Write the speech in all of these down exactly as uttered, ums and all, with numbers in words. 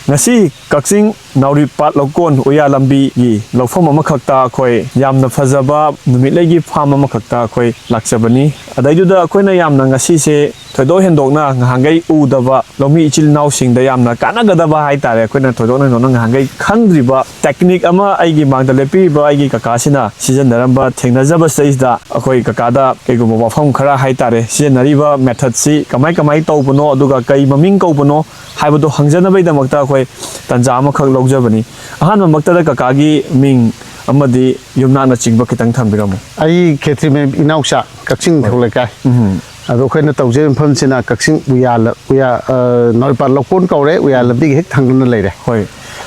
ꯉꯁꯤ ꯀꯛꯆꯤꯡ ꯅꯥꯎꯔꯤꯄꯥꯠ ꯂꯧꯀꯣꯟ ꯎꯌꯥ ꯂꯝꯕꯤꯒꯤ ꯂꯧꯐꯝ ꯑꯃꯈꯛꯇ ꯑꯩꯈꯣꯏ ꯌꯥꯝꯅ ꯐꯖꯕ ꯅꯨꯃꯤꯠꯂꯩꯒꯤ ꯐꯥꯔꯝ ꯑꯃꯈꯛꯇ ꯑꯩꯈꯣꯏ ꯂꯥꯛꯆꯕꯅꯤ꯫ ꯑꯗꯩꯗꯨꯗ ꯑꯩꯈꯣꯏꯅ ꯌꯥꯝꯅ ꯉꯁꯤꯁꯦ ꯊꯣꯏꯗꯣꯛ ꯍꯦꯟꯗꯣꯛꯅ ꯉꯍꯥꯟꯈꯩ ꯎꯗꯕ ꯂꯧꯃꯤ ꯏꯆꯤꯜ ꯏꯅꯥꯎꯁꯤꯡꯗ ꯌꯥꯝꯅ ꯀꯥꯟꯅꯒꯗꯕ ꯍꯥꯏꯇꯥꯔꯦ, ꯑꯩꯈꯣꯏꯅ ꯊꯣꯏꯗꯣꯛ ꯍꯦꯟꯗꯣꯛꯅ ꯉꯍꯥꯟꯈꯩ ꯈꯪꯗ꯭ꯔꯤꯕ ꯇꯦꯛꯅꯤꯛ ꯑꯃ ꯑꯩꯒꯤ ꯃꯥꯡꯗ ꯂꯦꯞꯄꯤꯔꯤꯕ ꯑꯩꯒꯤ ꯀꯀꯥꯁꯤꯅ ꯁꯤꯖꯤꯟꯅꯔꯝꯕ ꯊꯦꯡꯅꯖꯕꯁꯤꯗꯩꯁꯤꯗ ꯑꯩꯈꯣꯏ ꯀꯀꯥꯗ ꯀꯩꯒꯨꯝꯕ ꯋꯥꯐꯝ ꯈꯔ ꯍꯥꯏꯇꯥꯔꯦ, ꯁꯤꯖꯤꯟꯅꯔꯤꯕ ꯃꯦꯊꯠꯁꯤ ꯀꯃꯥꯏ ꯀꯃꯥꯏ ꯇꯧꯕꯅꯣ ꯑꯗꯨꯒ ꯀꯩ ꯃꯃꯤꯡ ꯀꯧꯕꯅꯣ ꯍꯥꯏꯕꯗꯣ ꯍꯪꯖꯅꯕꯒꯤꯗꯃꯛꯇ ꯑꯩꯈꯣꯏ ꯇꯥꯟꯖꯥ ꯑꯃꯈꯛ ꯂꯧꯖꯕꯅꯤ꯫ ꯑꯍꯥꯟꯕꯃꯛꯇꯗ ꯀꯀꯥꯒꯤ ꯃꯤꯡ ꯑꯃꯗꯤ ꯌꯨꯝꯅꯥꯛꯅꯆꯤꯡꯕ ꯈꯤꯇꯪ ꯊꯝꯕꯤꯔꯝꯃꯨ꯫ ꯑꯩ ꯈꯦꯇ꯭ꯔꯤꯃꯌꯨꯝ ꯏꯅꯥꯎꯆꯥ, ꯀꯛꯆꯤꯡ ꯍꯣꯏ꯫ ꯏꯊꯧ ꯂꯩꯀꯥꯏ꯫ ꯎꯝ꯫ ꯑꯗꯣ ꯑꯩꯈꯣꯏꯅ ꯇꯧꯖꯔꯤꯕ ꯃꯐꯝꯁꯤꯅ ꯀꯛꯆꯤꯡ ꯎꯌꯥ ꯂ-, ꯎꯌꯥ, ꯑ, ꯅꯥꯎꯔꯤꯄꯥꯠ ꯂꯧꯀꯣꯟ ꯀꯧꯔꯦ, ꯎꯌꯥ ꯂꯝꯕꯤꯒ ꯍꯦꯛ ꯊꯪꯅꯅ ꯂꯩꯔꯦ꯫ ꯍꯣꯏ꯫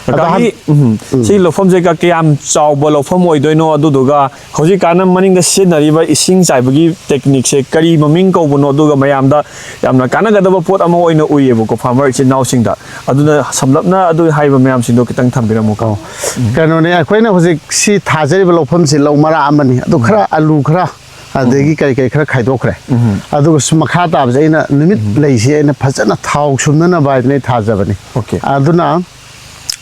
ꯑꯗꯣ ꯀꯀꯥꯒꯤ, ꯑꯍꯥꯟ-, ꯎꯝ, ꯎꯝ꯫ ꯁꯤ ꯂꯧꯐꯝꯁꯦ ꯀ-, ꯀꯌꯥꯝ ꯆꯥꯎꯕ ꯂꯧꯐꯝ ꯑꯣꯏꯗꯣꯏꯅꯣ, ꯑꯗꯨꯗꯨꯒ ꯍꯧꯖꯤꯛꯀꯥꯟꯅ ꯃꯅꯤꯡꯗ ꯁꯤꯖꯤꯟꯅꯔꯤꯕ ꯏꯁꯤꯡ ꯆꯥꯏꯕꯒꯤ ꯇꯦꯛꯅꯤꯛꯁꯦ ꯀꯔꯤ ꯃꯃꯤꯡ ꯀꯧꯕꯅꯣ, ꯑꯗꯨꯒ ꯃꯌꯥꯝꯗ ꯌꯥꯝꯅ ꯀꯥꯟꯅꯒꯗꯕ ꯄꯣꯠ ꯑꯃ ꯑꯣꯏꯅ ꯎꯏꯌꯦꯕꯀꯣ, ꯐꯥꯔꯃꯔ ꯏꯆꯤꯟ ꯏꯅꯥꯎꯁꯤꯡꯗ꯫ ꯑꯗꯨꯅ ꯁꯝꯂꯞꯅ ꯑꯗꯨ ꯍꯥꯏꯔꯤꯕ ꯃꯌꯥꯝꯁꯤꯡꯗꯣ ꯈꯤꯇꯪ ꯊꯝꯕꯤꯔꯝꯃꯨꯀꯣ꯫ ꯑꯣ꯫ ꯎꯝ꯫ ꯀꯩꯅꯣꯅꯦ, ꯑꯩꯈꯣꯏꯅ ꯍꯧꯖꯤꯛ ꯁꯤ ꯊꯥꯖꯔꯤꯕ ꯂꯧꯐꯝꯁꯤ ꯂꯧ ꯃꯔꯥ ꯑꯃꯅꯤ, ꯑꯗꯨ ꯎꯝ꯫ ꯈꯔ ꯑꯂꯨ ꯈꯔ, ꯑꯗꯒꯤ ꯎꯝ꯫ ꯀꯔꯤ ꯀꯔꯤ ꯈꯔ ꯈꯥꯏꯗꯣꯛꯈ꯭ꯔꯦ꯫ ꯎꯝ꯫ ꯑꯗꯨꯒ ꯁꯨꯝ ꯃꯈꯥ ꯇꯥꯕꯁꯦ ꯑꯩꯅ ꯅꯨꯃꯤꯠ ꯎꯝ꯫ ꯂꯩꯁꯤ ꯑꯩꯅ ꯐꯖꯅ ꯊꯥꯎ ꯁꯨꯝꯅꯅꯕ ꯍꯥꯏꯗꯅ ꯑꯩ ꯊꯥꯖꯕꯅꯤ꯫ ꯑꯣꯀꯦ꯫ ꯑꯗꯨꯅ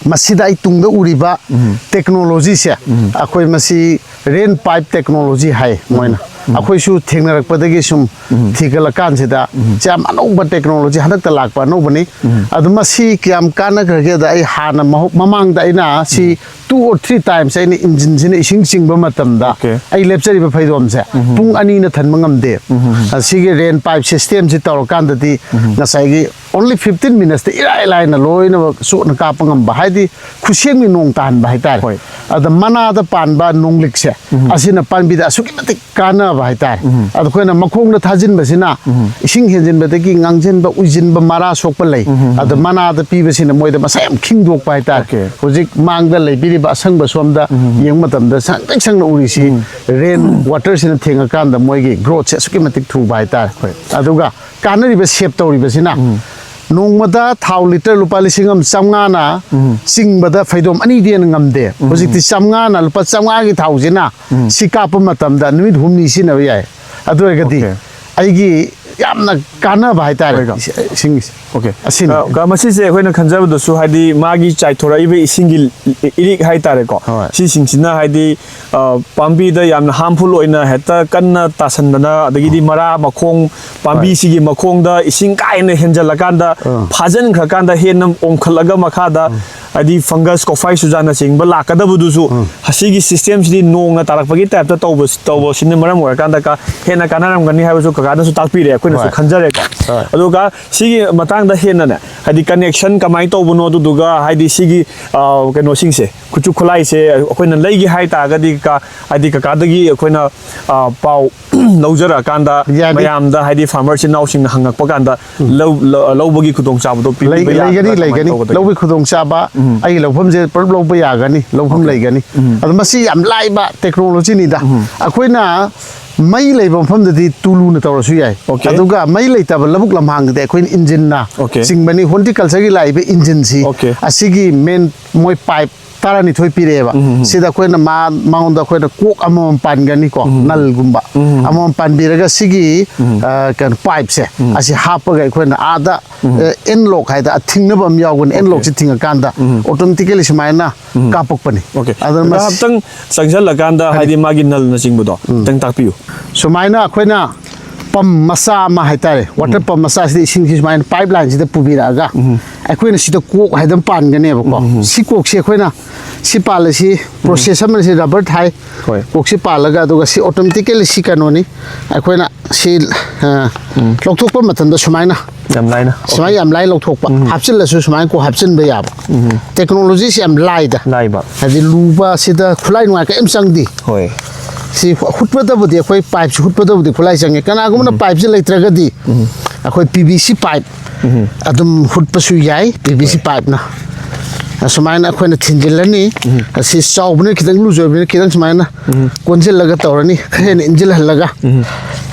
ꯃꯁꯤꯗ ꯑꯩ ꯇꯨꯡꯗ ꯎꯔꯤꯕ ꯎꯝ꯫ ꯇꯦꯛꯅꯣꯂꯣꯖꯤꯁꯦ, ꯎꯝ꯫ ꯑꯩꯈꯣꯏ ꯃꯁꯤ ꯔꯦꯟ ꯄꯥꯏꯞ ꯇꯦꯛꯅꯣꯂꯣꯖꯤ ꯍꯥꯏ ꯃꯣꯏꯅ꯫ ꯎꯝ꯫ ꯑꯩꯈꯣꯏꯁꯨ ꯊꯦꯡꯅꯔꯛꯄꯗꯒꯤ ꯁꯨꯝ ꯎꯝ꯫ ꯊꯤꯒꯠꯂꯀꯥꯟꯁꯤꯗ ꯎꯝ꯫ ꯁꯤ ꯌꯥꯝ ꯑꯅꯧꯕ ꯇꯦꯛꯅꯣꯂꯣꯖꯤ ꯍꯟꯗꯛꯇ ꯂꯥꯛꯄ ꯑꯅꯧꯕꯅꯤ꯫ ꯎꯝ꯫ ꯑꯗꯨ ꯃꯁꯤ ꯀꯌꯥꯝ ꯀꯥꯟꯅꯈ꯭ꯔꯒꯦꯗ ꯑꯩ ꯍꯥꯟꯅ ꯃꯍꯧ-, ꯃꯃꯥꯡꯗ ꯑꯩꯅ ꯁꯤ ꯎꯝ꯫ two or three times ꯑꯩꯅ ꯏꯟꯖꯤꯟꯁꯤꯅ ꯏꯁꯤꯡ ꯆꯤꯡꯕ ꯃꯇꯝꯗ ꯑꯣꯀꯦ꯫ ꯑꯩ ꯂꯦꯞꯆꯔꯤꯕ ꯐꯩꯗꯣꯝꯁꯦ ꯎꯝ꯫ ꯄꯨꯡ ꯑꯅꯤꯅ ꯊꯟꯕ ꯉꯝꯗꯦ꯫ ꯎꯝ꯫ ꯑꯁꯤꯒꯤ ꯔꯦꯟ ꯄꯥꯏꯞ ꯁꯤꯁꯇꯦꯝꯁꯤ ꯇꯧꯔꯀꯥꯟꯗꯗꯤ ꯎꯝ꯫ ꯉꯁꯥꯏꯒꯤ only fifteen minutesꯇ ꯏꯔꯥꯏ ꯂꯥꯏꯅ ꯂꯣꯏꯅꯃꯛ ꯆꯣꯠꯅ ꯀꯥꯞꯄ ꯉꯝꯕ, ꯍꯥꯏꯗꯤ ꯈꯨꯠꯁꯦꯝꯒꯤ ꯅꯣꯡ ꯇꯥꯍꯟꯕ ꯍꯥꯏꯇꯥꯔꯦ꯫ ꯍꯣꯏ꯫ ꯑꯗ ꯃꯅꯥꯗ ꯄꯥꯟꯕ ꯅꯣꯡꯂꯤꯛꯁꯦ, ꯎꯝ꯫ ꯑꯁꯤꯅ ꯄꯥꯝꯕꯤꯗ ꯑꯁꯨꯛꯀꯤ ꯃꯇꯤꯛ ꯀꯥꯟꯅꯕ ꯍꯥꯏꯇꯥꯔꯦ꯫ ꯎꯝ꯫ ꯑꯗ ꯑꯩꯈꯣꯏꯅ ꯃꯈꯣꯡꯗ ꯊꯥꯖꯤꯟꯕꯁꯤꯅ ꯎꯝ꯫ ꯏꯁꯤꯡ ꯍꯦꯟꯖꯤꯟꯕꯗꯒꯤ ꯉꯥꯡꯁꯤꯟꯕ, ꯎꯏꯁꯤꯟꯕ, ꯃꯔꯥ ꯁꯣꯛꯄ ꯂꯩ꯫ ꯎꯝ꯫ ꯑꯗ ꯃꯅꯥꯗ ꯄꯤꯕꯁꯤꯅ ꯃꯣꯏꯗ ꯃꯁꯥ ꯌꯥꯝ ꯈꯤꯡꯗꯣꯛꯄ ꯍꯥꯏꯇꯥꯔꯦ꯫ ꯑꯣꯀꯦ꯫ ꯍꯧꯖꯤꯛ ꯃꯥꯡꯗ ꯂꯩꯕꯤꯔꯤꯕ ꯑꯁꯪꯕ ꯁꯣꯝꯗ ꯎꯝ꯫ ꯌꯦꯡꯕ ꯃꯇꯝꯗ ꯁꯪ ꯇ꯭ꯔꯤꯛ ꯁꯪꯅ ꯎꯔꯤꯁꯤ ꯎꯝ꯫ ꯔꯦꯟ ꯋꯥꯇꯔꯁꯤꯅ ꯊꯦꯡꯉꯀꯥꯟꯗ ꯃꯣꯏꯒꯤ ꯒ꯭ꯔꯣꯠꯁꯦ ꯑꯁꯨꯛꯀꯤ ꯃꯇꯤꯛ ꯊꯨꯕ ꯍꯥꯏꯇꯥꯔꯦ꯫ ꯍꯣꯏ꯫ ꯑꯗꯨꯒ ꯀꯥꯟꯅꯔꯤꯕ ꯁꯦꯞ ꯇꯧꯔꯤꯕꯁꯤꯅ ꯎꯝ꯫ ꯅꯣꯡꯃꯗ ꯊꯥꯎ ꯂꯤꯇꯔ ꯂꯨꯄꯥ ꯂꯤꯁꯤꯡ ꯑꯃ ꯆꯥꯝꯃꯉꯥꯅ ꯎꯝ꯫ ꯆꯤꯡꯕꯗ ꯐꯩꯗꯣꯝ ꯑꯅꯤꯗꯤ ꯍꯦꯟꯅ ꯉꯝꯗꯦ꯫ ꯎꯝ꯫ ꯍꯧꯖꯤꯛꯇꯤ ꯆꯥꯝꯃꯉꯥꯅ, ꯂꯨꯄꯥ ꯆꯥꯝꯃꯉꯥꯒꯤ ꯊꯥꯎꯁꯤꯅ ꯎꯝ꯫ ꯁꯤ ꯀꯥꯞꯄ ꯃꯇꯝꯗ ꯅꯨꯃꯤꯠ ꯍꯨꯝꯅꯤ ꯁꯤꯖꯤꯟꯅꯕ ꯌꯥꯏ꯫ ꯑꯗꯨ ꯑꯣꯏꯔꯒꯗꯤ ꯑꯣꯀꯦ꯫ ꯑꯩꯒꯤ ꯌꯥꯝꯅ ꯀꯥꯟꯅꯕ ꯍꯥꯏꯇꯥꯔꯦ꯫ ꯍꯣꯏ, ꯀꯣ꯫ ꯏꯁꯤꯡꯒꯤꯁꯦ꯫ ꯑꯣꯀꯦ꯫ ꯑꯁꯤꯅꯤ꯫ ꯑ, ꯀ-, ꯃꯁꯤꯁꯦ ꯑꯩꯈꯣꯏꯅ ꯈꯟꯖꯕꯗꯁꯨ, ꯍꯥꯏꯗꯤ, ꯃꯥꯒꯤ ꯆꯥꯏꯊꯣꯔꯛꯏꯕ ꯏꯁꯤꯡꯒꯤ ꯏ-, ꯏꯔꯤꯛ ꯍꯥꯏꯇꯥꯔꯦꯀꯣ꯫ ꯍꯣꯏ꯫ ꯁꯤꯁꯤꯡꯁꯤꯅ, ꯍꯥꯏꯗꯤ, ꯑ, ꯄꯥꯝꯕꯤꯗ ꯌꯥꯝꯅ harmful ꯑꯣꯏꯅ ꯍꯦꯛꯇ ꯀꯟꯅ ꯇꯥꯁꯟꯗꯅ, ꯑꯗꯒꯤꯗꯤ ꯃꯔꯥ ꯃꯈꯣꯡ, ꯄꯥꯝꯕꯤꯁꯤꯒꯤ ꯃꯈꯣꯡꯗ ꯏꯁꯤꯡ ꯀꯥ ꯍꯦꯟꯅ ꯍꯦꯟꯖꯜꯂꯀꯥꯟꯗ, ꯑꯥ꯫ ꯐꯥꯖꯤꯟꯈ꯭ꯔꯀꯥꯟꯗ ꯍꯦꯟꯅ ꯑꯣꯝꯈꯠꯂꯒ ꯃꯈꯥꯗ, ꯍꯥꯏꯗꯤ, fungus, ꯀꯣꯐꯥꯏ ꯁꯨꯖꯥꯅꯆꯤꯡꯕ ꯂꯥꯛꯀꯗꯕꯗꯨꯁꯨ, ꯑꯁꯤꯒꯤ system ꯁꯤꯗꯤ ꯅꯣꯡꯅ ꯇꯥꯔꯛꯄꯒꯤ type ꯇ ꯇꯧꯕ, ꯇꯧꯕꯁꯤꯅ ꯃꯔꯝ ꯑꯣꯏꯔꯀꯥꯟꯗ ꯀ-, ꯍꯦꯟꯅ ꯀꯥꯟꯅꯔꯝꯒꯅꯤ ꯍꯥꯏꯕꯁꯨ ꯀꯀꯥꯅꯁꯨ ꯇꯥꯛꯄꯤꯔꯦ, ꯑꯩꯈꯣꯏꯅꯁꯨ ꯍꯣꯏ꯫ ꯈꯟꯖꯔꯦꯀꯣ꯫ ꯍꯣꯏ꯫ ꯑꯗꯨꯒ ꯁꯤꯒꯤ ꯃꯇꯥꯡꯗ ꯍꯦꯟꯅꯅꯦ, ꯍꯥꯏꯗꯤ, connection ꯀꯃꯥꯏꯅ ꯇꯧꯕꯅꯣ, ꯑꯗꯨꯗꯨꯒ, ꯍꯥꯏꯗꯤ, ꯁꯤꯒꯤ, ꯑ, ꯀꯩꯅꯣꯁꯤꯡꯁꯦ, ꯈꯨꯠꯁꯨ ꯈꯨꯠꯂꯥꯏꯁꯦ ꯑꯩꯈꯣꯏꯅ ꯂꯩꯒꯦ ꯍꯥꯏ ꯇꯥꯔꯒꯗꯤ, ꯀꯀꯥ, ꯍꯥꯏꯗꯤ, ꯀꯀꯥꯗꯒꯤ ꯑꯩꯈꯣꯏꯅ, ꯑ, ꯄꯥꯎ ꯂꯧꯖꯔꯛꯑꯀꯥꯟꯗ, ꯌꯥꯅꯤ꯫ ꯃꯌꯥꯝꯗ, ꯍꯥꯏꯗꯤ, farmer ꯏꯆꯤꯟ ꯏꯅꯥꯎꯁꯤꯡꯅ ꯍꯪꯉꯛꯄ ꯀꯥꯟꯗ ꯂꯧ-, ꯂ-, ꯂꯧꯕꯒꯤ ꯈꯨꯗꯣꯡꯆꯥꯕꯗꯣ ꯂꯩ-, ꯄꯤꯕꯤꯕ ꯌꯥꯒꯗ꯭ꯔꯥ? ꯂꯩꯒꯅꯤ, ꯀꯃꯥꯏꯅ ꯂꯩꯒꯅꯤ꯫ ꯇꯧꯒꯗꯒꯦ? ꯂꯧꯕꯒꯤ ꯈꯨꯗꯣꯡꯆꯥꯕ, ꯎꯝ꯫ ꯑꯩꯒꯤ ꯂꯧꯐꯝꯁꯦ ꯄꯨꯂꯞ ꯂꯧꯕ ꯌꯥꯒꯅꯤ, ꯂꯧꯐꯝ ꯑꯣꯀꯦ꯫ ꯂꯩꯒꯅꯤ꯫ ꯎꯝ꯫ ꯑꯗꯣ ꯃꯁꯤ ꯌꯥꯝ ꯂꯥꯏꯕ technology ꯅꯤꯗ꯫ ꯎꯝ꯫ ꯑꯩꯈꯣꯏꯅ ꯃꯩ ꯂꯩꯕ ꯃꯐꯝꯗꯗꯤ ꯇꯨꯂꯨꯅ ꯇꯧꯔꯁꯨ ꯌꯥꯏ꯫ ꯑꯣꯀꯦ꯫ ꯑꯗꯨꯒ ꯃꯩ ꯂꯩꯇꯕ ꯂꯧꯕꯨꯛ ꯂꯝꯍꯥꯡꯗꯗꯤ ꯑꯩꯈꯣꯏꯅ ꯏꯟꯖꯤꯟꯅ ꯑꯣꯀꯦ꯫ ꯆꯤꯡꯕꯅꯤ꯫ Horticulture ꯒꯤ ꯂꯥꯛꯏꯕ ꯏꯟꯖꯤꯟꯁꯤ, ꯑꯣꯀꯦ꯫ ꯑꯁꯤꯒꯤ main ꯃꯣꯏ pipe ꯇꯔꯥꯅꯤꯊꯣꯏ ꯄꯤꯔꯛꯑꯦꯕ꯫ ꯎꯝ, ꯎꯝ꯫ ꯁꯤꯗ ꯑꯩꯈꯣꯏꯅ ꯃꯥ-, ꯃꯉꯣꯟꯗ ꯑꯩꯈꯣꯏꯅ ꯀꯣꯛ ꯑꯃꯃꯝ ꯄꯥꯟꯒꯅꯤꯀꯣ, ꯎꯝ꯫ ꯅꯜꯒꯨꯝꯕ ꯎꯝ꯫ ꯑꯃꯃꯝ ꯄꯥꯟꯕꯤꯔꯒ ꯁꯤꯒꯤ, ꯎꯝ꯫ ꯑ, ꯀꯩꯅꯣ, pipe ꯁꯦ, ꯎꯝ꯫ ꯑꯁꯤ ꯍꯥꯞꯄꯒ ꯑꯩꯈꯣꯏꯅ ꯑꯥꯗ, ꯎꯝ꯫ ꯑ, end lock ꯍꯥꯏꯗ, ꯑ, ꯊꯤꯡꯅꯕ ꯑꯃ ꯌꯥꯎꯒꯅꯤ꯫ End okay. lock ꯁꯤ ꯊꯤꯡꯉꯀꯥꯟꯗ ꯎꯝ꯫ automatically ꯁꯨꯃꯥꯏꯅ ꯎꯝ꯫ ꯀꯥꯞꯄꯛꯄꯅꯤ꯫ ꯑꯣꯀꯦ꯫ ꯑꯗꯨꯅ ꯀꯀꯥ, ꯃꯁꯤ ꯍꯥꯏꯐꯦꯠꯇꯪ ꯆꯪꯁꯤꯜꯂꯀꯥꯟꯗ, ꯍꯥꯏꯗꯤ, ꯃꯥꯒꯤ ꯅꯜꯅꯆꯤꯡꯕꯗꯣ ꯈꯤꯇꯪ ꯇꯥꯛꯄꯤꯌꯨ꯫ ꯁꯨꯃꯥꯏꯅ ꯑꯩꯈꯣꯏꯅ pump ꯃꯆꯥ ꯑꯃ ꯍꯥꯏꯇꯥꯔꯦ, water pump ꯃꯆꯥꯁꯤꯗ ꯏꯁꯤꯡꯁꯤ ꯁꯨꯃꯥꯏꯅ pipeline ꯁꯤꯗ ꯄꯨꯕꯤꯔꯛꯑꯒ, ꯑꯩꯈꯣꯏꯅ ꯁꯤꯗ ꯀꯣꯛ ꯍꯥꯏꯗꯅ ꯄꯥꯟꯒꯅꯦꯕꯀꯣ꯫ ꯁꯤ ꯀꯣꯛꯁꯤ ꯑꯩꯈꯣꯏꯅ, ꯁꯤ ꯄꯥꯜꯂꯤꯁꯤ, process ꯑꯃꯅ ꯁꯤ rubber ꯊꯥꯏ꯫ ꯍꯣꯏ꯫ ꯀꯣꯛꯁꯤ ꯄꯥꯜꯂꯒ, ꯑꯗꯨꯒ ꯁꯤ automatically ꯁꯤ ꯀꯩꯅꯣꯅꯤ, ꯑꯩꯈꯣꯏꯅ ꯁꯤ, ꯑ, ꯂꯧꯊꯣꯛꯄ ꯃꯇꯝꯗ ꯁꯨꯃꯥꯏꯅ, ꯌꯥꯝ ꯂꯥꯏꯅ꯫ ꯁꯨꯃꯥꯏꯅ ꯌꯥꯝ ꯂꯥꯏꯅ ꯂꯧꯊꯣꯛꯄ꯫ ꯍꯥꯞꯆꯤꯜꯂꯁꯨ ꯁꯨꯃꯥꯏꯅ ꯀꯣꯛ ꯍꯥꯞꯆꯤꯟꯕ ꯌꯥꯕ꯫ Technology ꯁꯤ ꯌꯥꯝ ꯂꯥꯏꯗ꯫ ꯂꯥꯏꯕ꯫ ꯍꯥꯏꯗꯤ ꯂꯨꯕ ꯁꯤꯗ ꯈꯨꯠꯂꯥꯏ ꯅꯨꯡꯂꯥꯏ ꯀꯔꯤꯝ ꯆꯪꯗꯦ꯫ ꯍꯣꯏ꯫ ꯁꯤ ꯍꯨꯠꯄꯗꯕꯨꯗꯤ, ꯑꯩꯈꯣꯏ pipe ꯁꯤ ꯍꯨꯠꯄꯗꯕꯨꯗꯤ ꯈꯨꯠꯂꯥꯏ ꯆꯪꯉꯦ꯫ ꯀꯅꯥꯒꯨꯝꯕꯅ pipe ꯁꯤ ꯂꯩꯇ꯭ꯔꯒꯗꯤ, ꯑꯩꯈꯣꯏ P V C pipe ꯑꯗꯨꯝ ꯍꯨꯠꯄꯁꯨ ꯌꯥꯏ, P V C pipe ꯅ꯫ ꯑꯁꯨꯃꯥꯏꯅ ꯑꯩꯈꯣꯏꯅ ꯊꯤꯟꯖꯤꯜꯂꯅꯤ꯫ ꯑꯁꯤ ꯆꯥꯎꯕꯅꯤꯅ ꯈꯤꯇꯪ ꯂꯨꯖꯕꯅꯤꯅ ꯈꯤꯇꯪ ꯁꯨꯃꯥꯏꯅ ꯀꯣꯟꯁꯤꯜꯂꯒ ꯇꯧꯔꯅꯤ, ꯈꯔ ꯍꯦꯟꯅ ꯏꯟꯁꯤꯜꯍꯜꯂꯒ꯫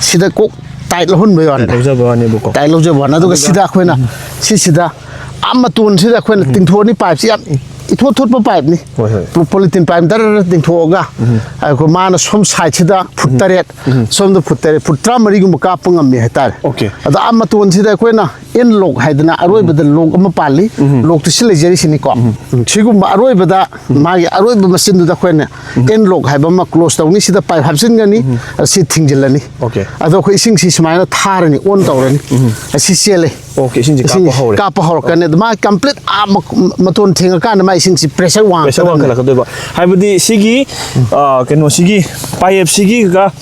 ꯁꯤꯗ ꯀꯣꯛ tight ꯂꯧꯍꯟꯕꯩ ꯋꯥꯅꯤꯗ꯫ ꯂꯧꯖꯕ ꯋꯥꯅꯦꯕꯀꯣ꯫ Tight ꯂꯧꯖꯕ ꯋꯥꯅꯤ꯫ ꯑꯗꯨꯒ ꯁꯤꯗ ꯑꯩꯈꯣꯏꯅ, ꯁꯤꯁꯤꯗ, ꯑꯥ ꯃꯇꯣꯟꯁꯤꯗ ꯑꯩꯈꯣꯏꯅ ꯇꯤꯡꯊꯣꯛꯑꯅꯤ pipe ꯁꯤ ꯌꯥꯝ ꯏꯊꯣꯠ ꯊꯣꯠꯄ ꯄꯥꯏꯞꯅꯤ꯫ ꯍꯣꯏ, ꯍꯣꯏ꯫ ꯄꯣꯂꯤꯊꯤꯟ ꯄꯥꯏꯞ ꯗꯔ ꯇꯤꯡꯊꯣꯛꯑꯒ ꯑꯩꯈꯣꯏ ꯃꯥꯅ ꯁꯣꯝ ꯁꯥꯏꯗꯁꯤꯗ ꯐꯨꯠ ꯇꯔꯦꯠ, ꯁꯣꯝꯗ ꯐꯨꯠ ꯇꯔꯦꯠ, ꯐꯨꯠ ꯇꯔꯥꯃꯔꯤꯒꯨꯝꯕ ꯀꯥꯞꯄ ꯉꯝꯃꯤ ꯍꯥꯏꯇꯥꯔꯦ꯫ Okay. ꯑꯗꯣ ꯑꯥ ꯃꯇꯣꯟꯁꯤꯗ ꯑꯩꯈꯣꯏꯅ ꯑꯦꯟ ꯂꯣꯛ ꯍꯥꯏꯗꯅ ꯑꯔꯣꯏꯕꯗ ꯂꯣꯛ ꯑꯃ ꯄꯥꯜꯂꯤ꯫ ꯂꯣꯛꯇꯨ ꯁꯤ ꯂꯩꯖꯔꯤꯁꯤꯅꯤꯀꯣ꯫ ꯎꯝ, ꯁꯤꯒꯨꯝꯕ ꯑꯔꯣꯏꯕꯗ ꯃꯥꯒꯤ ꯑꯔꯣꯏꯕ ꯃꯆꯤꯟꯗꯨꯗ ꯑꯩꯈꯣꯏꯅ ꯑꯦꯟ ꯂꯣꯛ ꯍꯥꯏꯕ ꯑꯃ ꯀ꯭ꯂꯣꯁ ꯇꯧꯅꯤ꯫ ꯁꯤꯗ ꯄꯥꯏꯞ ꯍꯥꯞꯆꯤꯟꯒꯅꯤ, ꯑꯁꯤ ꯊꯤꯡꯖꯤꯜꯂꯅꯤ꯫ Okay. ꯑꯗꯣ ꯑꯩꯈꯣꯏ ꯏꯁꯤꯡꯁꯤ ꯁꯨꯃꯥꯏꯅ ꯊꯥꯔꯅꯤ, ꯑꯣꯟ ꯇꯧꯔꯅꯤ꯫ ꯑꯁꯤ ꯆꯦꯜꯂꯦ꯫ Okay, ꯏꯁꯤꯡꯁꯦ ꯀꯥꯞꯄ ꯍꯧꯔꯦ꯫ ꯀꯥꯞꯄ ꯍꯧꯔꯛꯀꯅꯤ꯫ ꯑꯗꯨ ꯃꯥ ꯀꯝꯄ꯭ꯂꯤꯠ ꯑꯥ ꯃ-, ꯃꯇꯣꯟ ꯊꯦꯡꯉꯀꯥꯟꯗ ꯃꯥ ꯏꯁꯤꯡꯁꯤ ꯄ꯭ꯔꯦꯁꯔ ꯄ꯭ꯔꯦꯁꯔ ꯋꯥꯡꯉꯛꯀꯗꯕꯅꯤ꯫ ꯋꯥꯡꯈꯠꯂꯛꯀꯗꯣꯏꯕ꯫ ꯍꯥꯏꯕꯗꯤ ꯁꯤꯒꯤ, ꯑ, ꯀꯩꯅꯣꯁꯤꯒꯤ, ꯄꯥꯏꯞꯁꯤꯒꯤ ꯀ-,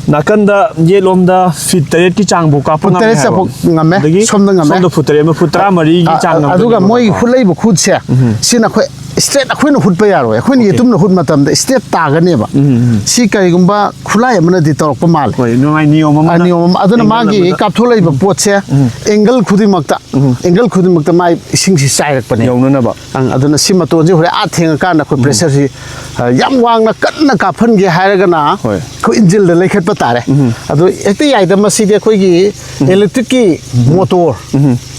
ꯅꯥꯀꯟꯗ ꯌꯦꯠꯂꯣꯝꯗ ꯐꯤꯠ ꯇꯔꯦꯠꯀꯤ ꯆꯥꯡꯐꯥꯎ ꯀꯥꯞꯄ ꯐꯨꯠ ꯉꯝꯃꯦ ꯇꯔꯦꯠ ꯍꯥꯏꯕ꯫ ꯆꯥꯎꯊꯣꯛ ꯉꯝꯃꯦ, ꯑꯗꯒꯤ ꯁꯣꯝꯗ ꯉꯝꯃꯦ꯫ ꯁꯣꯝꯗ ꯐꯨꯠ ꯇꯔꯦꯠ ꯑꯃ, ꯐꯨꯠ ꯇꯔꯥꯃꯔꯤꯒꯤ ꯑ, ꯆꯥꯡ ꯑ, ꯉꯝꯃꯦ꯫ ꯑꯗꯨꯒ ꯃꯣꯏꯒꯤ ꯀꯣ꯫ ꯍꯨꯠꯂꯛꯏꯕ ꯈꯨꯠꯁꯦ, ꯁꯤꯅ ꯑꯩꯈꯣꯏ ꯏꯁꯇ꯭ꯔꯦꯠ ꯑꯩꯈꯣꯏꯅ ꯍꯨꯠꯄ ꯌꯥꯔꯣꯏ, ꯑꯩꯈꯣꯏꯅ ꯌꯦꯇꯨꯝꯅ ꯍꯨꯠ ꯃꯇꯝꯗ ꯏꯁꯇ꯭ꯔꯦꯠ ꯇꯥꯒꯅꯦꯕ꯫ ꯁꯤ ꯀꯔꯤꯒꯨꯝꯕ ꯈꯨꯠꯂꯥꯏ ꯑꯃꯅꯗꯤ ꯇꯧꯔꯛꯄ ꯃꯥꯜꯂꯦ꯫ ꯍꯣꯏ, ꯅꯨꯡꯉꯥꯏ, ꯅꯤꯌꯣꯝ ꯑꯃ ꯑ, ꯅꯤꯌꯣꯝ ꯑꯃ꯫ ꯑꯗꯨꯅ ꯃꯥꯒꯤ ꯀꯥꯞꯊꯣꯛꯂꯛꯏꯕ ꯄꯣꯠꯁꯦ ꯑꯦꯡꯒꯜ ꯈꯨꯗꯤꯡꯃꯛꯇ, ꯑꯦꯡꯒꯜ ꯈꯨꯗꯤꯡꯃꯛꯇ ꯃꯥꯏ ꯏꯁꯤꯡꯁꯤ ꯆꯥꯏꯔꯛꯄꯅꯦ꯫ ꯌꯧꯅꯅꯕ꯫ ꯑꯪ, ꯑꯗꯨꯅ ꯁꯤ ꯃꯇꯣꯟꯁꯤ ꯍꯣꯔꯦꯟ ꯑꯥ ꯊꯦꯡꯉꯀꯥꯟꯗ ꯑꯩꯈꯣꯏ ꯄ꯭ꯔꯦꯁꯔꯁꯤ, ꯑ, ꯌꯥꯝ ꯋꯥꯡꯅ ꯀꯟꯅ ꯀꯥꯞꯍꯟꯒꯦ ꯍꯥꯏꯔꯒꯅ ꯍꯣꯏ꯫ ꯑꯩꯈꯣꯏ ꯏꯟꯖꯤꯜꯗ ꯂꯩꯈꯠꯄ ꯇꯥꯔꯦ꯫ ꯑꯗꯨ ꯍꯦꯛꯇ ꯌꯥꯏꯗ, ꯃꯁꯤꯗꯤ ꯑꯩꯈꯣꯏꯒꯤ ꯏꯂꯦꯛꯇ꯭ꯔꯤꯛꯀꯤ ꯃꯣꯇꯣꯔ,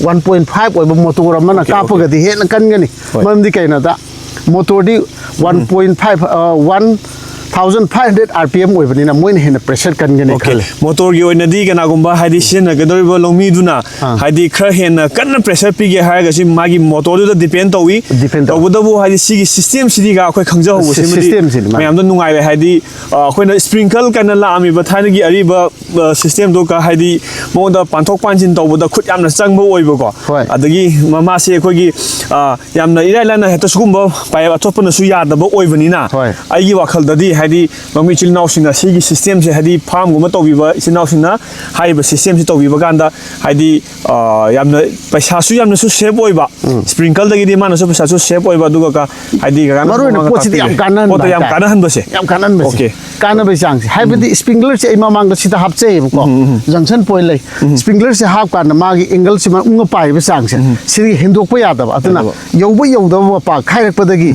ꯋꯥꯟ ꯄꯣꯏꯟ ꯐꯥꯏꯚ ꯑꯣꯏꯕ ꯃꯣꯇꯣꯔ ꯑꯃꯅ Okay, ꯀꯥꯞꯄꯒꯗꯤ ꯍꯦꯟꯅ ꯀꯟꯒꯅꯤ꯫ ꯍꯣꯏ꯫ ꯃꯔꯝꯗꯤ ꯀꯩꯅꯣꯗ ꯃꯣꯇꯣꯔꯗꯤ ꯋꯥꯟ ꯄꯣꯏꯟ ꯐꯥꯏꯚ, ꯑ, one thousand five hundred R P M ꯑꯣꯏꯕꯅꯤꯅ ꯃꯣꯏꯅ ꯍꯦꯟꯅ ꯄ꯭ꯔꯦꯁꯔ ꯀꯟꯒꯅꯤ Okay. ꯈꯜꯂꯤ꯫ ꯃꯣꯇꯣꯔꯒꯤ ꯑꯣꯏꯅꯗꯤ ꯀꯅꯥꯒꯨꯝꯕ ꯍꯥꯏꯗꯤ ꯁꯤꯖꯤꯟꯅꯒꯗꯧꯔꯤꯕ ꯂꯧꯃꯤꯗꯨꯅ ꯑꯥ꯫ ꯍꯥꯏꯗꯤ ꯈꯔ ꯍꯦꯟꯅ ꯀꯟꯅ ꯄ꯭ꯔꯦꯁꯔ ꯄꯤꯒꯦ ꯍꯥꯏꯔꯒꯁꯨ ꯃꯥꯒꯤ ꯃꯣꯇꯣꯔꯗꯨꯗ ꯗꯤꯄꯦꯟ ꯇꯧꯏ꯫ Depend ꯇꯧꯏ꯫ ꯇꯧꯕꯇꯕꯨ ꯍꯥꯏꯗꯤ ꯁꯤꯒꯤ ꯁꯤꯁꯇꯦꯝꯁꯤꯗꯤꯒ ꯑꯩꯈꯣꯏ ꯈꯪꯖꯍꯧꯕ ꯁꯤ-, ꯁꯤꯃꯗꯤ ꯁꯤꯁꯇꯦꯝꯁꯤꯗꯤ ꯃꯥꯅꯤ꯫ ꯃꯌꯥꯝꯗ ꯅꯨꯡꯉꯥꯏꯔꯦ꯫ ꯍꯥꯏꯗꯤ, ꯑ, ꯑꯩꯈꯣꯏꯅ ꯁ꯭ꯄ꯭ꯔꯤꯡꯀꯜ ꯀꯥꯏꯅ ꯂꯥꯛꯑꯝꯃꯤꯕ ꯊꯥꯏꯅꯒꯤ ꯑꯔꯤꯕ, ꯑ, ꯁꯤꯁꯇꯦꯝꯗꯣ ꯀ-, ꯍꯥꯏꯗꯤ ꯃꯉꯣꯟꯗ ꯄꯥꯟꯊꯣꯛ ꯄꯥꯟꯁꯤꯟ ꯇꯧꯕꯗ ꯈꯨꯠ ꯌꯥꯝꯅ ꯆꯪꯕ ꯑꯣꯏꯕꯀꯣ꯫ ꯍꯣꯏ꯫ ꯑꯗꯒꯤ ꯃ-, ꯃꯥꯁꯦ ꯑꯩꯈꯣꯏꯒꯤ, ꯑ, ꯌꯥꯝꯅ ꯏꯔꯥꯏ ꯂꯥꯏꯅ ꯍꯦꯛꯇ ꯁꯤꯒꯨꯝꯕ ꯄꯥꯏꯞ ꯑꯇꯣꯞꯄꯅꯁꯨ ꯌꯥꯗꯕ ꯑꯣꯏꯕꯅꯤꯅ ꯍꯣꯏ꯫ ꯑꯩꯒꯤ ꯋꯥꯈꯜꯗꯗꯤ ꯍꯥꯏꯗꯤ ꯂꯧꯃꯤ ꯏꯆꯤꯜ ꯏꯅꯥꯎꯁꯤꯡꯅ ꯁꯤꯒꯤ ꯁꯤꯁꯇꯦꯝꯁꯦ ꯍꯥꯏꯗꯤ ꯐꯥꯔꯝꯒꯨꯝꯕ ꯇꯧꯕꯤꯕ ꯏꯆꯤꯜ ꯏꯅꯥꯎꯁꯤꯡꯅ ꯍꯥꯏꯔꯤꯕ ꯁꯤꯁꯇꯦꯝꯁꯤ ꯇꯧꯕꯤꯕ ꯀꯥꯟꯗ ꯍꯥꯏꯗꯤ, ꯑ, ꯌꯥꯝꯅ ꯄꯩꯁꯥꯁꯨ ꯌꯥꯝꯅꯁꯨ ꯁꯦꯞ ꯑꯣꯏꯕ, ꯁ꯭ꯄ꯭ꯔꯤꯡꯀꯜꯗꯒꯤꯗꯤ ꯃꯥꯅꯁꯨ ꯄꯩꯁꯥꯁꯨ ꯁꯦꯞ ꯑꯣꯏꯕ, ꯑꯗꯨꯒ ꯀ-, ꯍꯥꯏꯗꯤ ꯀꯀꯥꯅꯁꯨ ꯃꯔꯨ ꯑꯣꯏꯅ ꯃꯃꯥꯡꯗ ꯄꯣꯠꯁꯤꯗꯤ ꯌꯥꯝ ꯇꯥꯛꯄꯤꯔꯦ꯫ ꯀꯥꯟꯅꯍꯟꯕ ꯄꯣꯠꯇ ꯌꯥꯝ ꯍꯥꯏꯇꯥꯔꯦ꯫ ꯀꯥꯟꯅꯍꯟꯕꯁꯦ꯫ ꯌꯥꯝ ꯀꯥꯟꯅꯍꯟꯕꯁꯦ꯫ Okay. ꯀꯥꯟꯅꯕꯒꯤ ꯆꯥꯡꯁꯦ꯫ ꯍꯥꯏꯕꯗꯤ ꯁ꯭ꯄ꯭ꯔꯤꯡꯀꯂꯔꯁꯦ ꯑꯩ ꯃꯃꯥꯡꯗ ꯁꯤꯗ ꯍꯥꯞꯆꯩꯌꯦꯕꯀꯣ꯫ ꯖꯪꯁꯟ ꯄꯣꯏꯟ ꯂꯩ꯫ ꯁ꯭ꯄ꯭ꯔꯤꯡꯀꯂꯔꯁꯦ ꯍꯥꯞꯀꯥꯟꯗ ꯃꯥꯒꯤ ꯑꯦꯡꯒꯜꯁꯤ ꯃꯥ ꯎꯪꯉ ꯄꯥꯏꯕ ꯆꯥꯡꯁꯦ ꯁꯤꯗꯒꯤ ꯍꯦꯟꯗꯣꯛꯄ ꯌꯥꯗꯕ꯫ ꯑꯗꯨꯅ ꯌꯥꯗꯕ꯫ ꯌꯧꯕ ꯌꯧꯗꯕ ꯃꯄꯥ ꯈꯥꯏꯔꯛꯄꯗꯒꯤ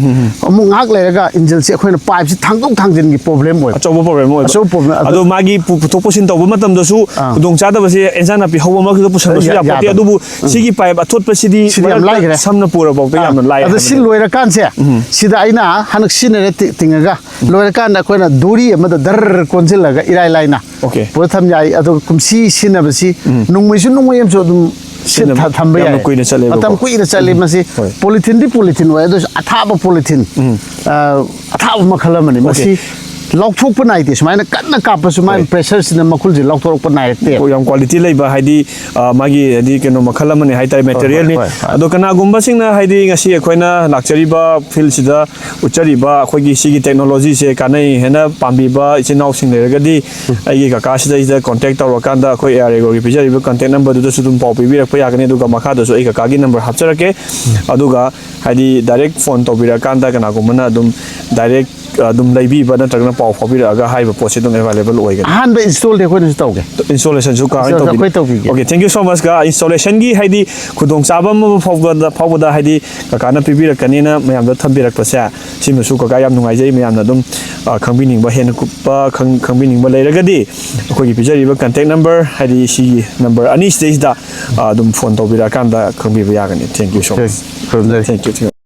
ꯑꯃꯨꯛ ꯉꯥꯏꯍꯥꯛ ꯂꯩꯔꯒ ꯏꯟꯖꯤꯟꯁꯦ ꯑꯩꯈꯣꯏꯅ ꯄꯥꯏꯞꯁꯤ ꯊꯥꯡꯗꯣꯛ ꯊꯥꯡꯖꯤꯟ ꯒꯤ ꯄ꯭ꯔꯣꯕ꯭ꯂꯦꯝ ꯑꯣꯏꯕ꯫ ꯑꯆꯧꯕ ꯄ꯭ꯔꯣꯕ꯭ꯂꯦꯝ ꯑꯣꯏꯕ꯫ ꯑꯆꯧꯕ ꯄ꯭ꯔꯣꯕ꯭ꯂꯦꯝ꯫ ꯑꯗꯣ ꯃꯥꯒꯤ ꯄꯨ-, ꯄꯨꯊꯣꯛ ꯄꯨꯁꯤꯟ ꯇꯧꯕ ꯃꯇꯝꯗꯁꯨ ꯑꯥ꯫ ꯈꯨꯗꯣꯡꯆꯥꯗꯕꯁꯦ ꯑꯦꯟꯁꯥꯡ ꯅꯥꯄꯤ ꯍꯧꯕ ꯃꯔꯛꯇꯨꯗ ꯄꯨꯁꯟꯕꯁꯨ ꯌꯥ-, ꯌꯥꯄꯣꯠꯇꯦ꯫ ꯌꯥꯗꯕ꯫ ꯑꯗꯨꯕꯨ ꯎꯝ꯫ ꯁꯤꯒꯤ ꯄꯥꯏꯞ ꯑꯊꯣꯠꯄꯁꯤꯗꯤ ꯁꯤꯗꯤ ꯌꯥꯝ ꯃꯔꯛꯇ ꯂꯥꯏꯈ꯭ꯔꯦ꯫ ꯁꯝꯅ ꯄꯨꯔꯐꯥꯎꯗ ꯑꯥ꯫ ꯌꯥꯝꯅ ꯂꯥꯏ ꯑꯗꯣ ꯁꯤ ꯍꯥꯏꯕꯅꯦꯕ꯫ ꯂꯣꯏꯔꯀꯥꯟꯁꯦ, ꯎꯝ꯫ ꯁꯤꯗ ꯑꯩꯅ ꯍꯟꯗꯛ ꯁꯤꯖꯤꯟꯅꯔꯦ ꯇꯤ-, ꯇꯤꯡꯉꯒ, ꯎꯝ꯫ ꯂꯣꯏꯔꯀꯥꯟꯗ ꯑꯩꯈꯣꯏꯅ ꯗꯣꯔꯤ ꯑꯃꯗ ꯗꯔ ꯀꯣꯟꯁꯤꯜꯂꯒ ꯏꯔꯥꯏ ꯂꯥꯏꯅ ꯑꯣꯀꯦ꯫ ꯄꯨꯔ ꯊꯝ ꯌꯥꯏ꯫ ꯑꯗꯨꯒ ꯀꯨꯝꯁꯤ ꯁꯤꯖꯤꯟꯅꯕꯁꯤ ꯎꯝ꯫ ꯅꯣꯡꯃꯩꯁꯨ ꯅꯣꯡꯃꯩ ꯑꯃꯁꯨ ꯑꯗꯨꯝ ꯁꯤꯠ ꯁꯤꯖꯤꯟꯅꯕ ꯊ-, ꯊꯝꯕ ꯌꯥꯝꯅ ꯌꯥꯏ꯫ ꯀꯨꯏꯅ ꯆꯠꯂꯦꯕꯀꯣ꯫ ꯃꯇꯝ ꯀꯨꯏꯅ ꯆꯠꯂꯤ꯫ ꯎꯝ꯫ ꯃꯁꯤ ꯍꯣꯏ꯫ ꯄꯣꯂꯤꯊꯤꯟꯗꯤ ꯄꯣꯂꯤꯊꯤꯟ ꯑꯣꯏ, ꯑꯗꯨꯁꯨ ꯑꯊꯥꯕ ꯄꯣꯂꯤꯊꯤꯟ꯫ ꯎꯝ꯫ ꯑ, ꯑꯊꯥꯕ ꯃꯈꯜ ꯑꯃꯅꯤ꯫ ꯃꯁꯤ ꯑꯣꯀꯦ꯫ ꯂꯥꯎꯊꯣꯛꯄ ꯅꯥꯏꯗꯦ꯫ ꯁꯨꯃꯥꯏꯅ ꯀꯟꯅ ꯀꯥꯞꯄꯁꯨ ꯃꯥꯒꯤ ꯍꯣꯏ꯫ ꯄ꯭ꯔꯦꯁꯔꯁꯤꯅ ꯃꯈꯨꯜꯁꯦ ꯂꯥꯎꯊꯣꯔꯛꯄ ꯅꯥꯏꯔꯛꯇꯦ꯫ ꯑꯣ, ꯌꯥꯝ ꯀ꯭ꯋꯥꯂꯤꯇꯤ ꯂꯩꯕ, ꯍꯥꯏꯗꯤ, ꯑ, ꯃꯥꯒꯤ, ꯍꯥꯏꯗꯤ, ꯀꯩꯅꯣ ꯃꯈꯜ ꯑꯃꯅꯤ ꯍꯥꯏꯇꯥꯔꯦ, ꯍꯣꯏ, ꯍꯣꯏ, ꯃꯦꯇꯔꯤꯌꯦꯜꯅꯤ꯫ ꯍꯣꯏ, ꯍꯣꯏ꯫ ꯑꯗꯣ ꯀꯅꯥꯒꯨꯝꯕꯁꯤꯡꯅ, ꯍꯥꯏꯗꯤ, ꯉꯁꯤ ꯑꯩꯈꯣꯏꯅ ꯂꯥꯛꯆꯔꯤꯕ ꯐꯤꯜꯁꯤꯗ ꯎꯠꯆꯔꯤꯕ ꯑꯩꯈꯣꯏꯒꯤ ꯁꯤꯒꯤ ꯇꯦꯛꯅꯣꯂꯣꯖꯤꯁꯦ ꯀꯥꯟꯅꯩ ꯍꯥꯏꯅ ꯄꯥꯝꯕꯤꯕ ꯏꯆꯤꯟ ꯏꯅꯥꯎꯁꯤꯡ ꯂꯩꯔꯒꯗꯤ, ꯎꯝ꯫ ꯑꯩꯒꯤ ꯀꯀꯥꯁꯤꯗꯩꯁꯤꯗ ꯀꯣꯟꯇꯦꯛ ꯇꯧꯔꯀꯥꯟꯗ ꯑꯩꯈꯣꯏ ꯑꯦ ꯑꯥꯔ ꯑꯦꯒꯤ ꯄꯤꯖꯔꯤꯕ ꯀꯟꯇꯦꯛ ꯅꯝꯕꯔꯗꯨꯗꯁꯨ ꯑꯗꯨꯝ ꯄꯥꯎ ꯄꯤꯕꯤꯔꯛꯄ ꯌꯥꯒꯅꯤ꯫ ꯑꯗꯨꯒ ꯃꯈꯥꯗꯁꯨ ꯑꯩ ꯀꯀꯥꯒꯤ ꯅꯝꯕꯔ ꯍꯥꯞꯆꯔꯛꯀꯦ꯫ ꯎꯝ꯫ ꯑꯗꯨꯒ ꯍꯥꯏꯗꯤ ꯗꯥꯏꯔꯦꯛ ꯐꯣꯟ ꯇꯧꯕꯤꯔꯛꯑꯀꯥꯟꯗ ꯀꯅꯥꯒꯨꯝꯕꯅ ꯑꯗꯨꯝ ꯗꯥꯏꯔꯦꯛ ꯑꯗꯨꯝ ꯂꯩꯕꯤꯕ ꯅꯠꯇ꯭ꯔꯒꯅ ꯄꯥꯎ ꯐꯥꯎꯕꯤꯔꯛꯑꯒ ꯍꯥꯏꯔꯤꯕ ꯄꯣꯠꯁꯦ ꯑꯗꯨꯝ ꯑꯦꯕꯥꯏꯂꯦꯕꯜ ꯑꯣꯏꯒꯅꯤ꯫ ꯑꯍꯥꯟꯕ ꯏꯟꯁꯇꯣꯜꯗꯤ ꯑꯩꯈꯣꯏꯅꯁꯨ ꯇꯧꯒꯦ꯫ ꯏꯟꯁꯇꯣꯂꯦꯁꯟꯁꯨ ꯀꯥ ꯍꯣꯏ ꯏꯟꯁꯇꯣꯜ ꯇꯧꯕꯤꯒꯦ꯫ ꯑꯩꯈꯣꯏ ꯇꯧꯕꯤꯒꯦ꯫ Okay, thank you so much ꯀꯥ꯫ ꯏꯟꯁꯇꯣꯂꯦꯁꯟꯒꯤ ꯍꯥꯏꯗꯤ ꯈꯨꯗꯣꯡꯆꯥꯕ ꯑꯃ ꯐꯥꯎꯕꯗ, ꯐꯥꯎꯕꯗ ꯍꯥꯏꯗꯤ ꯀꯀꯥꯅ ꯄꯤꯕꯤꯔꯛꯀꯅꯤꯅ ꯃꯌꯥꯝꯗ ꯊꯝꯕꯤꯔꯛꯄꯁꯦ, ꯁꯤꯃꯁꯨ ꯀꯀꯥ ꯌꯥꯝ ꯅꯨꯡꯉꯥꯏꯖꯩ꯫ ꯃꯌꯥꯝꯅ ꯑꯗꯨꯝ, ꯑ, ꯈꯪꯕꯤꯅꯤꯡꯕ, ꯍꯦꯟꯅ ꯀꯨꯞꯄ ꯈꯪ-, ꯈꯪꯕꯤꯅꯤꯡꯕ ꯂꯩꯔꯒꯗꯤ ꯑꯩꯈꯣꯏꯒꯤ ꯄꯤꯖꯔꯤꯕ ꯀꯟꯇꯦꯛ ꯅꯝꯕꯔ, ꯍꯥꯏꯗꯤ ꯁꯤꯒꯤ ꯅꯝꯕꯔ ꯑꯅꯤꯁꯤꯗꯩꯁꯤꯗ, ꯑ, ꯑꯗꯨꯝ ꯐꯣꯟ ꯇꯧꯕꯤꯔꯛꯑꯀꯥꯟꯗ ꯈꯪꯕꯤꯕ ꯌꯥꯒꯅꯤ꯫ Thank you so much꯫ ꯈꯨꯔꯨꯝꯖꯔꯤ꯫ Thank you, thank you꯫